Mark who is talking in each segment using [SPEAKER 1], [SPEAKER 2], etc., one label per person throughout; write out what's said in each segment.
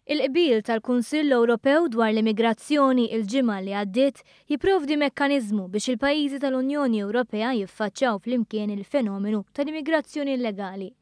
[SPEAKER 1] Il-qbil tal-Kunsill Ewropew dwar l-immigrazzjoni il-ġimgħa li għaddiet jipprovdi mekkaniżmu biex il-pajjiżi tal-Unjoni Ewropea jiffaċċjaw flimkien il-fenomenu tal-immigrazzjoni illegali.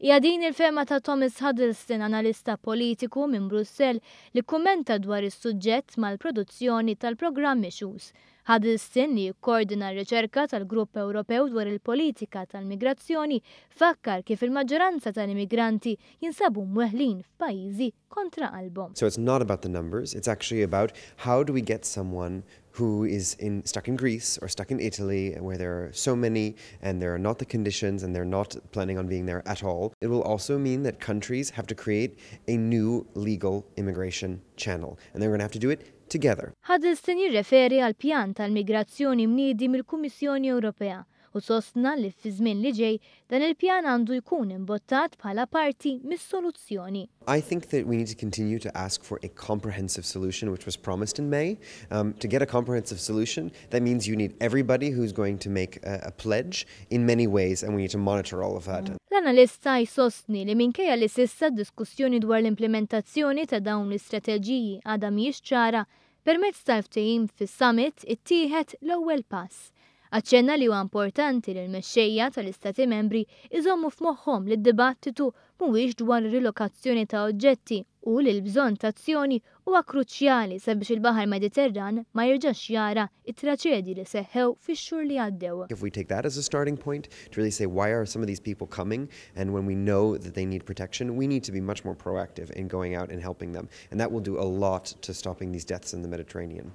[SPEAKER 1] Hija din il-fehma ta' Thomas Huddleston, analista politiku minn Brussell li kummenta dwar is-suġġett mal-produzzjoni tal-programm Issues. Huddleston, li jikkoordina r-riċerka tal-Grupp Ewropew dwar il-politika tal-migrazzjoni, fakkar kif il-maġġoranza tal-immigranti jinsabu mweħlin f'pajjiżi kontra qalbhom.
[SPEAKER 2] So it's not about the numbers, it's actually about how do we get someone who is stuck in Greece or stuck in Italy, where there are so many and there are not the conditions and they're not planning on being there at all. It will also mean that countries have to create a new legal immigration channel, and they're going to have to do it together.
[SPEAKER 1] Huddleston jirreferi għal pjan tal-migrazzjoni mniedi mill-Kummissjoni Ewropea u sostna li fi żmien li ġej dan il-pjan għandu jkun imbottat bħala parti mis-soluzzjoni.
[SPEAKER 2] I think that we need to continue to ask for a comprehensive solution, which was promised in May. To get a comprehensive solution, that means you need everybody who's going to make a pledge in many ways, and we need to monitor all of that.
[SPEAKER 1] L-analista jsostni li minkejja li s'issa diskussjoni dwar l-implementazzjoni ta' dawn l-istrateġiji għadha mhijiex ċara, permezz tal-ftehim fis-summit ittieħed l-ewwel pass. Aċċenna li huwa importanti li l-mexxejja tal-Istati membri iżommu f'moħħhom li d-dibattitu mhuwiex dwar rilokazzjoni ta' oġġetti u li l-bżonn ta' azzjoni huwa kruċjali sabiex il-Baħar Mediterran ma jerġax jara it-traċedji li seħħew fix-xhur li għaddew.
[SPEAKER 2] If we take that as a starting point to really say, why are some of these people coming, and when we know that they need protection, we need to be much more proactive in going out and helping them, and that will do a lot to stopping these deaths in the Mediterranean.